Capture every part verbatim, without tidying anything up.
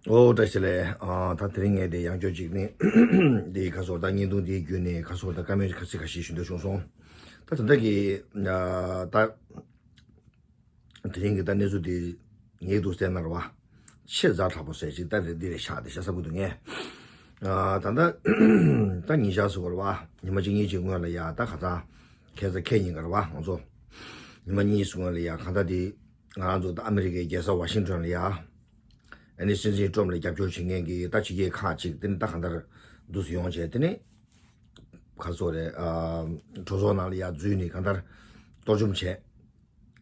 ཨོ་བཀྲ་ཤིས་བདེ་ལེགས། ཨ་ད་དེ་རིང་ངས་དེ་ཡང་བསྐྱར་ཅིག་ནི་དེ་ཁ་སོ་ད་བརྙན་ཐུང་དེའི་བརྒྱུད་ནས་ཁ་སོ་ད་བཀའ་མོལ་ཁ་ཤས་ཁ་ཤས་ཞུ་འདོད་བྱུང་སོང་། ད་ད་ལྟ་གི་ཨ་ད་དེ་རིང་གི་ད་གནས་ཚུལ་དེ་ངས་འདུག་བསྟན་ན་རེད་བ། ཆེས་ཛ་དྲག་པོ་ཟེར་ཅིག་ད་རེད་འདི་རེད་ཤག་དེ་བཤད་ས་བུ་འདུག་ངས། ཨ་ད་ད་ད་ཉིན་ཞག་ཟེར་བ་རེད་བ། ཉི་མ་གཅིག་གཉིས་ཅིག་སྔོན་ལ་ཡ་ད་ག་ཚ་ཁ་ས་ཁས་ཉིན་ག་རེད་བ་ང་ཚོ། ཉི་མ་གཉིས་སྔོན་ལ་ཡ་ག་ད་དེ་ང་རང་ཚོ་ད་ཨ་མི་རི་ཀའི་རྒྱལ་ས་ཝ་ཤིང་ཊོན་ལ་ཡ། ཨ་ནི་སྲིད་འཛིན་ཊམ་ལ་རྒྱབ་སྐྱོར་བྱེད་མཁན་གྱི་ད་ཕྱི་རྒྱལ་ཁག་ཅིག་དེ་ནི་ད་གང་ལྟར་འདུག་སེ་ཡོང་བྱས་དེ་ནི་ག་ཚོད་རེད། ཨ་གྲོས་ཚོགས་ནང་ལ་ཡར་འཛུལ་ནས་གང་ལྟར་གཏོར་བཅོམ་བྱས།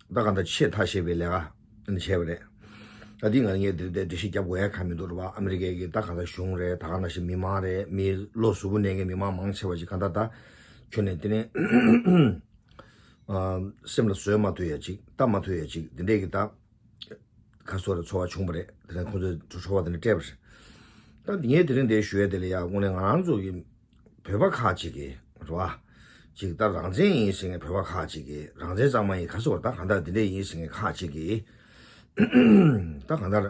ད་གང་ལྟར་ཆེས་ཐབས་ཤེས་པའི་ལས་ཀ་ནི་བྱས་པ་རེད། ད་འདི་ང་ངས་འདིར་བསྡད་འགྲེལ་བཤད་རྒྱབ་དགོས་ཡ་གང་མི་འདུག་རེད་བ། ཨ་མི་རི་ཀའི་གི་ད་གང་ལྟར་གཞུང་རེད། ད་ག་ནང་བཞིན་མི་མང་རེད། མི་བློ་གཟུ་བོ་གནས་མཁན་མི་མང་མང་ཆེ་བ་ཅིག་གང་ལྟར་ད་ཁྱོན་ནས་དེ་ནས་ཨ་སེམས་ལ་བཟོད་མ་ཐུབ་ཡ་ཅིག་ལྟ་མ་ཐུབ་ཡ་ཅིག་དེ་འདྲས་ཀྱི་ད་ཁ་སོ་རེ་ཚོར་བ་བྱུང་བ་རེད། དེ་ནས་ཁོང་ཚོས་ཚོར་བ་དེ་འདྲ་སྤྲད་པ་རེད། ད་ངས་དེ་རིང་འདིར་ཞུ་ཡ་དེ་ལ་ཡ་དངོས་གནས་ང་རང་ཚོ་གི་བོད་པ་ཁག་ཅིག་གི་རེད་བ། ཅིག་ད་རང་བཙན་ཡིན་ཟེར་མཁན་བོད་པ་ཁག་ཅིག་གི་རང་བཙན་གཙང་མ་ཡིན་ཁ་སོ་ད་གང་ལྟར་དེ་འདྲས་ཡིན་ཟེར་མཁན་ཁག་ཅིག་གི་ད་གང་ལྟར།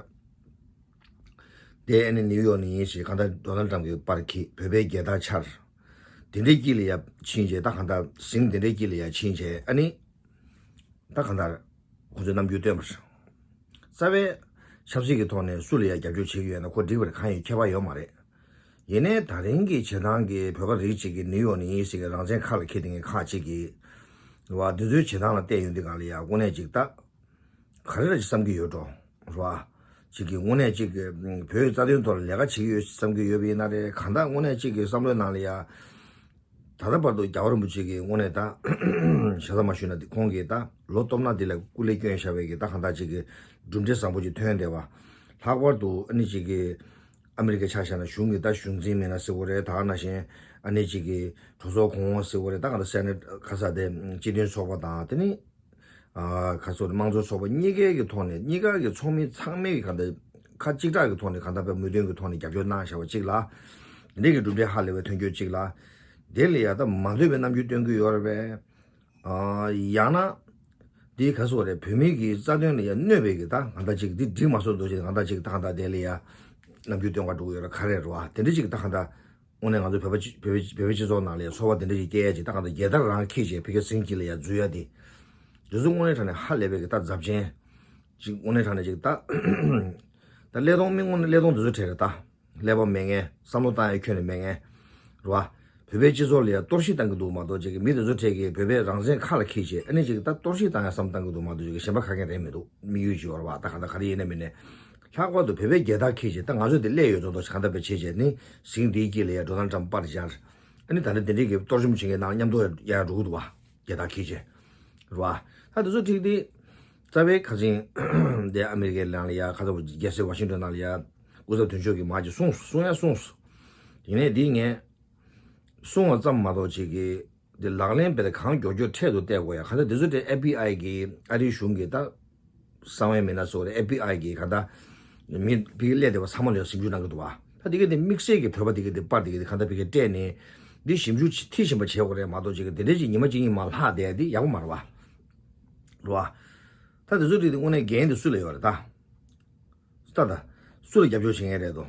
དེ་ཨ་ནི་ནིའུ་ཡོག་ནས་ཡིན་ཞེས་གང་ལྟར་ཌོ་ནལ་ཊམ་གྱི་པར་འཁྱེར་བོད་པའི་རྒྱལ་དར་འཕྱར། དེ་འདྲའི་དཀྱིལ་ལ་ཡ་ཕྱིན་བྱས་ད་གང་ལྟར་ཟིང་དེ་འདྲའི་དཀྱིལ་ལ་ཡ་ཕྱིན་བྱས་ཨ་ནི། ད་གང་ལྟར་ཁོ་ཚོས་རྣམ་འགྱུར་སྟོན་པ་རེད། རྩ་བའི་ཆབ་སྲིད་ཀྱི་ཐོག་ནས་སུ་ལ་ཡ་རྒྱབ་སྐྱོར་བྱེད་ཀྱི་ཡོད་ན་ཁོ་འགྲིག་པ་རེད། གང་ཡིན་ཁྱད་པར་ཡོད་མ་རེད། ཡིན་ནའི་ད་རིང་གི་བྱེད་སྟངས་ཀྱི་བོད་པ་རིགས་གཅིག་གིས་ནིའུ་ཡོག་ནས་ཡིན་ཟེར་གྱི་རང་བཙན་ཁ་ལ་འཁྱེར་བསྡད་མཁན་ཁག་ཅིག་གིས་རེད་བ། འདི་ཚོའི་བྱེད་སྟངས་ལ་བལྟས་ཡོང་དུས་གང་ལ་ཡ་དངོས་གནས་ཅིག་ད། ག་རེ་ར་ཅིག་བསམ་གྱི་ཡོད་འགྲོ། རེད་བ། ཅིག་གིས་དངོས་གནས་ཅིག་གིས་བོད་རྩ་དོན་ཐོག་ལ་ལས་ཀ་བྱེད་ཀྱི་ཡོད་བསམ་གྱི་ཡོད་པ་ཡིན་ན་རེད། གང་ལྟར་དངོས་གནས་ཅིག་གིས་བསམ་བློའི་ནང་ལ་ཡ། ད་ལྟ་བར་དུ་རྒྱལ་བ་རིན་པོ་ཆེ་གིས་དངོས་གནས་ད་ཞེ་ས་མ་ཞུས་ན་དེ་ཁོང་གིས་ད་ལོ་སྟོང་ཕྲག་འདི་ལ་སྐུ་ལས་བསྐྱོན་བཞག་པའི་གི་ད་གང་ལྟར་ཅིག་གི་གྲུབ་འབྲས་བཟང་པོ་ཅིག་ཐོན་བསྡད་པ། ལྷག་པར་དུ་ཨ་ནི་ཅིག་གི་ཨ་མི་རི་ཀའི་ཆ་བཞག་ན་གཞུང་གི་ད་གཞུང་འཛིན་མིན་ན་ཟེར་དགོས་རེད། ད་ག་ནང་བཞིན་ཨ་ནི་ཅིག་གི་གྲོས་ཚོགས་གོང་འོག་ཟེར་དགོས་རེད། ད་གང་ལྟར་སེ་ནེ་ཊི་ག་ས་དེ་སྤྱི་མཐུན་ཚོགས་པ་དང་དེ་ནི། ཨ་ཁ་སོ་དམངས་གཙོ་ཚོགས་པ་གཉིས་ཀའི་གི་ཐོག་ནས་གཉིས་ཀ་གི་ཚོགས་མི་ཚང་མའི་གི་གང་ལྟར་ཁ་གཅིག་གྲགས་ཀྱི་ཐོག་ནས་གང་ལྟར་དཔེ་མོས་མཐུན་གྱི་ཐོག་ནས་རྒྱབ་སྐྱོར་གནང་བཞག་པ་གཅིག་ལ། འདི་གི་གྲུབ་འབྲས་ཧ་ལས་པའི་ཐོན་རྒྱུ་གཅིག་ལ། དེ་ལ་ཡ་ད་མ་འདོད་པའི་རྣམ་འགྱུར་སྟོན་གྱི་ཡོད་རེད་པས། ཨ་ཡང་ན། འདི་ག་སོ་རེད། བོད་མི་གི་རྩ་དོན་ལ་ཡ་གནོད་པའི་གི་ད་གང་ལྟར་ཅིག་འདི་འགྲིག་མ་སོང་འདུག་ཅིག་གང་ལྟར་ཅིག་ད་གང་ལྟར་དེ་ལ་ཡ་རྣམ་འགྱུར་སྟོན་ག་འགྲོ་གི་ཡོད་རེད། ག་རེ་རེད་བ། དེ་འདྲ་ཅིག་ད་གང་ལྟར། དངོས་གནས་ང་ཚོ་བོད་པ་སྤྱི་བོད་པའི་བོད་པའི་སྤྱི་ཚོགས་ནང་ལ་ཡང་ཚོར་བ་དེ་འདྲ་ཞིག་སྐྱེ་ཡ་ཅིག་ད་གང་ལྟར་རྒྱལ་དར་རང་འཁྱེར་བྱས་ཕ་གིར་སིང་གཅིག་ལ་ཡང་འཛུལ་ཡ་དེ། དེ་ཚོ་དངོས་གནས་དྲང་གནས་ཧ་ལས་པའི་གི་ད་རྫབ་ཆེན་ཅིག་དངོས་གནས་དྲང་གནས་ཅིག་ད། ད་ཀླད་སྟོང་མི་དངོས་གནས་ཀླད་སྟོང་དེ་ཚོ་གྲས་རེད་ད། ཀླད་པ་མེད་མཁན་བསམ་བློ་བཏང་ཡ་ཁྱོན་ནས་མེད་མཁན། རེད་བ། བོད་པའི་སྤྱི་ཚོགས་ལ་ཡང་གཏོར་བཤིག་བཏང་གི་འདུག་མ་གཏོགས་ཅིག་གི་མི་དེ་ཚོ་གྲས་ཀྱིས་བོད་པའི་རང་བཙན་ཁ་ལ་འཁྱེར་བྱས་ཨ་ནི་ཅིག་ད་གཏོར་བཤིག་བཏང་ཡ་བསམ་བཏང་གི་འདུག་མ་གཏོགས་ཅིག་གི་གཞན་པ་ག་གེ་རེད་མི་འདུག་དམིགས་ཡུལ་ཅིག་ཡོད་རེད་བ། ད་ག་ད་ག་རེ་ཡིན་ན་མིན་ནས། ལྷག་པར་དུ་བོད་པའི་རྒྱལ་དར་འཁྱེར་བྱས་ད་ང་ཚོ་དེ་སླེབས་ཡོད་ཙང་ད་གང་ལྟར་བྱས་བྱས་ནི་ཟིང་དེའི་དཀྱིལ་ལ་ཡ་ཌོ་ནལ་ཊམ་པར་སྦྱར། ཨ་ནི་ད་ནི་དེ་འདྲའི་གི་གཏོར་བཅོམ་བྱེད་མཁན་ནང་མཉམ་དུ་ཡར་འགྲོ་གི་འདུག་བ། རྒྱལ་དར་འཁྱེར་བྱས། རེད་བ། ད་དེ་ཚོ་ཁྲིད་དེ། རྩ་བའི་ཁ་སང་དེ་ཨ་མི་རི་ཀའི་ནང་ལ་ཡ་ཁ་ཚ་བོ་རྒྱལ་སའི་ཝ་ཤིང་ཊོན་ནང་ལ་ཡ། སྐུ་ཚབ་དོན་གཅོད་ཀྱིས་མ་ཅིག་གསུངས་གསུང་ཡ་གསུངས། ཡིན་ནའི་འདི་ངས་གསུང་བ་ཙམ་མ་གཏོགས་ཅིག་གི་དེ་ལག་ལེན་དཔེ་དེ་གང་མགྱོགས་མགྱོགས་འཕྲལ་དུ་གཏད་དགོས་ཡ། གང་ལྟར་དེ་ཚོ་དེ་ཨེཕ་བི་ཨའི་གི་ཨ་རིའི་གཞུང་གི་ད་གསང་བའི་མི་སྣ་ཚོ་རེད། ཨེཕ་བི་ཨའི་གི་གང་ལྟར་མི་ཕ་གིར་སླེབས་བསྡད་པ་ཚང་མ་ལ་ཞིབ་འཇུག་གནང་གི་འདུག་བ། ད་དེ་གི་དེ་དམིགས་བསལ་གྱི་བོད་པ་དེ་གི་དེ་པར་དེ་གི་དེ་གང་ལྟར་ཕ་གིར་སྤྲད་ནས་འདི་ཞིབ་འཇུག་མཐིལ་ཕྱིན་པ་བྱེད་དགོས་རེད་མ་གཏོགས་ཅིག་གི་དེ་འདྲས་ཅིག་ཉི་མ་གཅིག་གཉིས་མ་ལྷག་བསྡད་ཡ་དེ་ཡག་པོ་མ་རེད་བ། རེད་བ། ད་དེ་ཚོ་དེ་དེ་དངོས་གནས་འགན་དེ་སུ་ལ་ཡོད་རེད་ད། ལྟ་ད། སུ་ལ་རྒྱབ་སྐྱོར་བྱེད་མཁན་རེད་དོ།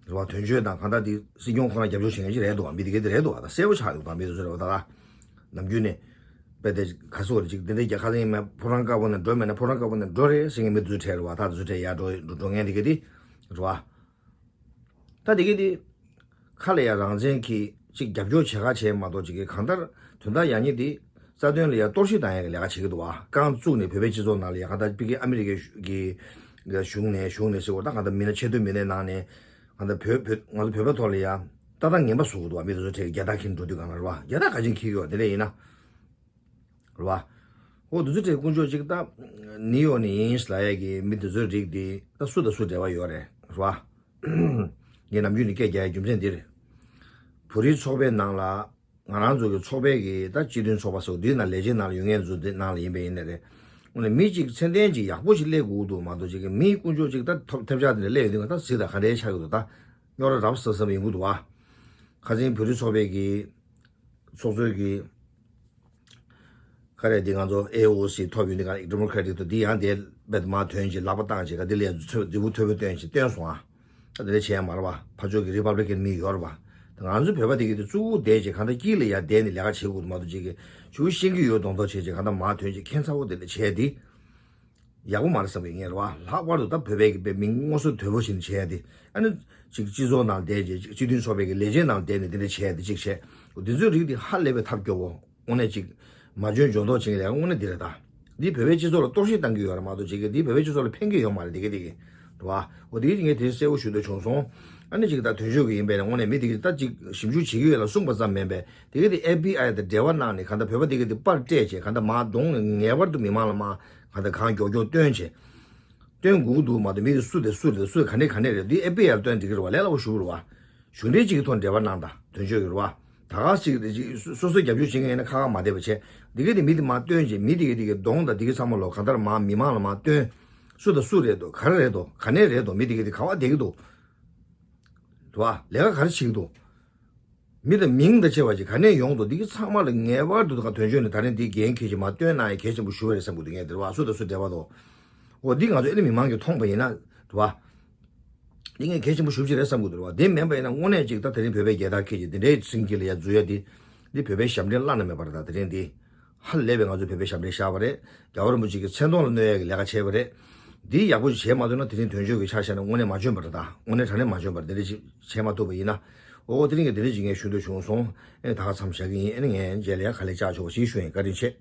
རེད་བ། དོན་གཅོད་དང་གང་ལྟར་དེ་སྲིད་སྐྱོང་ཁོ་རང་རྒྱབ་སྐྱོར་བྱེད་མཁན་ཅིག་རེད་དོ། མི་དེ་གའི་དེ་རེད་དོ། ད་གསལ་པོ་ཆགས་འདུག་ད་མི་དེ་ཚོ་རེད་བ། ད་ད། ནམ་རྒྱུན་ནས། དཔེ་དེ་ག་ཚོད་རེད་ཅིག་དེ་འདྲའི་རྒྱལ་ཁ་ཚན་ཡིན་མེད་ཕོ་བྲང་དཀར་པོ་ནས་འགྲོ་མེད་ན་ཕོ་བྲང་དཀར་པོ་ནས་འགྲོ་རེད་ཟེར་མཁན་མི་དེ་ཚོ་གྲས་རེད་བ། ད་དེ་ཚོ་གྲས་ཡར་འགྲོ་འགྲོ་འགྲོ་མཁན་དེ་གའི་དེ། རེད་བ། ད་དེ་གའི་དེ། ཁ་ལ་ཡ་རང་བཙན་གྱི་ཅིག་རྒྱབ་སྐྱོར་བྱེད་ཁ་བྱས་མ་གཏོགས་ཅིག་གི་གང་ལྟར་དོན་དག་ཡག་ཉེས་དེ་རྩ་དོན་ལ་ཡ་གཏོར་བཤིག་བཏང་ཡ་གི་ལས་ཀ་བྱེད་ཀྱི་འདུག་བ། རྐང་བཙུགས་ནས་བོད་པའི་སྤྱི་ཚོགས་ནང་ལ་ཡ་གང་ལྟར་ཕ་གི་ཨ་མི་རི་ཀའི་གཞུང་གི་གཞུང་ནས་གཞུང་ནས་ཟེར་བ་ད་གང་ལྟར་མི་སྣ་ཆེས་མཐོའི་མི་སྣའི་ནང་ནས་གང་ལྟར་བོད་བོད་ང་ཚོ་བོད་པའི་ཐོག་ལ་ཡ་ལྟ་སྟངས་ངན་པ་བཟོ་གི་འདུག་བ། མི་དེ་ཚོ་གྲས་ཀྱི་རྒྱལ་དར་འཁྱེར་འགྲོ་དུས་གང་ལ་རེད་བ། རྒྱལ་དར་ག་ཅིག་འཁྱེར་གི་ཡོད་དེ་འདྲ་ཡིན་ན། རེད་བ། འོ་དེ་ཚོ་གྲས་དཀོན་མཆོག་ཅིག་ད། ནིའུ་ཡོག་ནས་ཡིན་ལབ་ཡ་གི་མི་དེ་ཚོའི་རིགས་དེ་ད་སུ་དང་སུ་འབྲེལ་བ་ཡོད་རེད། རེད་བ། ངས་ནམ་རྒྱུན་ནས་སྐད་རྒྱག་ཡ་རྒྱུ་མཚན་འདི་རེད། བོད་རིགས་ཚོགས་པའི་ནང་ལ་ང་རང་ཚོ་གི་ཚོགས་པའི་གི་ད་སྤྱི་མཐུན་ཚོགས་པ་སོགས་འདིའི་ནང་ལས་བྱེད་ནང་ལ་ཡོད་མཁན་ཚོ་འདི་ནང་ལ་ཡིན་པ་ཡིན་ན་རེད། དངོས་གནས་མི་གཅིག་མཚན་ལྡན་གཅིག་ཡག་པོ་ཞིག་སླེབས་དགོས་ཀྱི་འདུག་མ་གཏོགས་ཅིག་གི་མི་དཀོན་མཆོག་ཅིག་ད་ཐོབ་ཐབས་ཆག་དེ་འདྲ་སླེབས་ཡོང་དུས་ང་ད་གཟིགས་དང་ག་འདྲའི་ཆགས་ཀྱི་འདུག་ད་རྙོག་དྲ་རབ་གསལ་གསལ་ཡོང་གི་འདུག་བ། ཁ་སང་བོད་རིགས་ཚོགས་པའི་གི་ཚོགས་གཙོའི་གི་ག་རེ་འདི་ང་ཚོ་ཨེ་ཨོ་སི་ཐོབ་ཡོད་འདི་ག་ཌི་མོ་ཀ་རེ་ཊིག་ཐོབ་འདི་ཡང་དེ་རྦད་མ་ཐོན་ཅིག་ལག་པ་བཏང་ཅིག་ག་འདི་ལ་ཡང་མཛུབ་མོ་མཐོ་པོ་སྟོན་ཅིག་སྟོན་སོང་ཨ། ད་དེ་འདྲ་བྱས་ཡ་མ་རེད་བ། ཕར་ཕྱོགས་ཀྱི་རི་པབ་ལི་ཀན་མི་ཡོད་རེད་བ། ད་ང་ཚོ་བོད་པ་དེ་གི་དེ་གཙོ་བོ་བསྡད་བྱས་གང་ལྟར་དཀྱིལ་ལ་ཡ་བསྡད་ནས་ལས་ཀ་བྱེད་དགོས་འདུག་མ་གཏོགས་ཅིག་གི་ཆུ་ཤེས་ཀྱི་ཡོད་མདོག་མདོག་བྱས་བྱས་གང་ལྟར་མར་ཐོན་བྱས་ཁྱད་མཚར་པོ་དེ་འདྲ་བྱས་དེ། ཡག་པོ་མ་རེད་བསམ་གི་ངས་རེད་བ། ལྷག་པར་དུ་ད་བོད་པའི་གི་པའི་མི་ངོ་སོ་དོད་པོ་ཞིག་ནས་བྱས་ཡ་དེ། ཨ་ནི་ཅིག་སྤྱི་ཚོགས་ནང་བསྡད་བྱས་ཅིག་སྤྱི་མཐུན་ཚོགས་པའི་གི་ལས་བྱེད་ནང་བསྡད་ནས་དེ་འདྲ་བྱས་ཡ་དེ་ཅིག་བྱས། འོ་དེ་ཚོའི་རིགས་དེ་ཧ་ལས་པའི་ཐབས་སྐྱོ་བོ། དངོས་གནས་ཅིག་མ་འཇོན་འཇོན་མདོག་བྱེད་མཁན་ལས་ཀ་དངོས་གནས་འདི་རེད་ད། འདིས་བོད་པའི་སྤྱི་ཚོགས་ལ་གཏོར་བཤིག་བཏང་གི་ཡོད་རེད་མ་གཏོགས་ཅིག་གིས་འདིས་བོད་པའི་སྤྱི་ཚོགས་ལ་ཕན་གྱི་ཡོད་མ་རེད་དེ་ག་དེ་གི། རེད་བ། འོ་དེ་ངས་དེ་གསལ་པོ་ཞུ་འདོད་བྱུང་སོང་། ཨ་ནི་ཅིག་ད་དོན་གཅོད་ཀྱི་ཡིན་པས་ན་དངོས་གནས་མི་དེ་གི་ད་ཅིག་ཞིབ་འཇུག་བྱེད་ཀྱི་ཡོད་ལ་གསུངས་པ་ཙམ་མིན་པས་དེ་ག་དེ་ཨེཕ་བི་ཨའི་དང་འབྲེལ་བ་གནང་ནས་གང་ལྟར་བོད་པ་དེ་ག་དེ་པར་སྤྲད་བྱས་གང་ལྟར་མར་གདོང་ངེས་པར་དུ་མི་མང་ལ་མར་གང་ལྟར་གང་མགྱོགས་མགྱོགས་སྟོན་བྱས། སྟོན་དགོས་ཀྱི་འདུག་མ་གཏོགས་མི་དེ་སུ་དེ་སུ་རེད་སུ་ག་ནས་ག་ནས་རེད་འདི་ཨེཕ་བི་ཨའི་ལ་སྟོན་འགྲིག་གི་རེད་བ། ལས་སླ་པོ་ཞེ་པོ་རེད་བ། གཞུང་འབྲེལ་གཅིག་གི་ཐོག་འབྲེལ་བ་གནང་དང་དོན་གཅོད་ཀྱི་རེད་བ། ད་ག་ཅིག་རེད་ཅིག་སོ་སོ་རྒྱབ་སྐྱོར་བྱེད་མཁན་ཡིན་ན་ཁ་ཁ་མ་བསྡད་པ་བྱས། འདི་ག་དེ་མི་དེ་མར་སྟོན་བྱས་མི་དེ་ག་དེ་གི་གདོང་དང་འདི་ག་ཚང་མ་ལོ་གང་ལྟར་མར་མི་མང་ལ་མར་སྟོན། སུ་དང་སུ་རེད་འདུག་ག་རེ་རེད་འདུག་ག་ནས་རེད་འདུག་མི་དེ་ག་དེ་ག་བ་བསྡད་ཀྱི་འདུག་རེད་བ། ལས་ཀ་ག་རེ་བྱེད་ཀྱི་འདུག་མི་དང་མིང་དང་བཅས་པ་ཅིག་ག་ནས་ཡོང་འདུག་འདི་ག་ཚང་མ་ལ་ངེས་པར་དུ་ད་ག་དོན་གཅོད་ནས་ད་རིང་འདི་འགན་འཁྱེར་གྱི་མར་སྟོན་གནང་ཡ་གལ་ཆེན་པོ་ཞུ་བ་རེད་བསམ་གྱི་འདུག་ངས་དེ་རེད་བ། སུ་དང་སུ་འབྲེལ་བ་འདུག་འོ་འདི་ང་ཚོ་ཨ་ནི་མི་མང་གིས་མཐོང་པ་ཡིན་ན་རེད་བ། འདི་ངས་གལ་ཆེན་པོ་ཞེ་པོ་ཅིག་རེད་བསམ་གྱི་འདུག་རེད་བ། དེ་མིན་པ་ཡིན་ན་དངོས་གནས་ཅིག་ད་དེ་རིང་བོད་པའི་རྒྱལ་དར་འཁྱེར་གྱི་འདི་འདྲའི་སེང་གེ་ལ་ཡ་འཛུལ་ཡ་འདི། འདི་བོད་པའི་ཞབས་འདྲེན་བླ་ན་མེད་པ་རེད་ད་དེ་རིང་འདི། ཧ་ལས་པའི་ང་ཚོའི་བོད་པའི་ཞབས་འདྲེན་བཞག་པ་རེད། རྒྱལ་བ་རིན་པོ་ཆེ་གི་མཚན་མཐོང་ལ་གནོད་ཡ་གི་ལས་ཀ་བྱས་པ་རེད། འདི་ཡག་པོ་ཞིག་བྱས་མ་ཐུབ་ན་དེ་རིང་དོན་གཅོད་ཀྱི་ཆ་བཞག་ན་དངོས་གནས་མ་འཇོན་པ་རེད་ད། དངོས་གནས་དྲང་གནས་མ་འཇོན་པ་རེད། འདི་འདྲ་ཞིག་བྱས་མ་ཐུབ་པ་ཡིན་ན། འོ་དེ་རིང་གི་འདི་འདྲ་ཞིག་ངས་ཞུ་འདོད་བྱུང་སོང་། ཨེ་ད་ག་མཚམས་བཞག་གི་ཡིན། ཨེ་ནི་ངས་རྗེས་ལ་ཡ་ག་ལེར་བཅར་ཆོག་པ་ཞིག་ཞུ་ཡིན། བཀའ་དྲིན་ཆེ།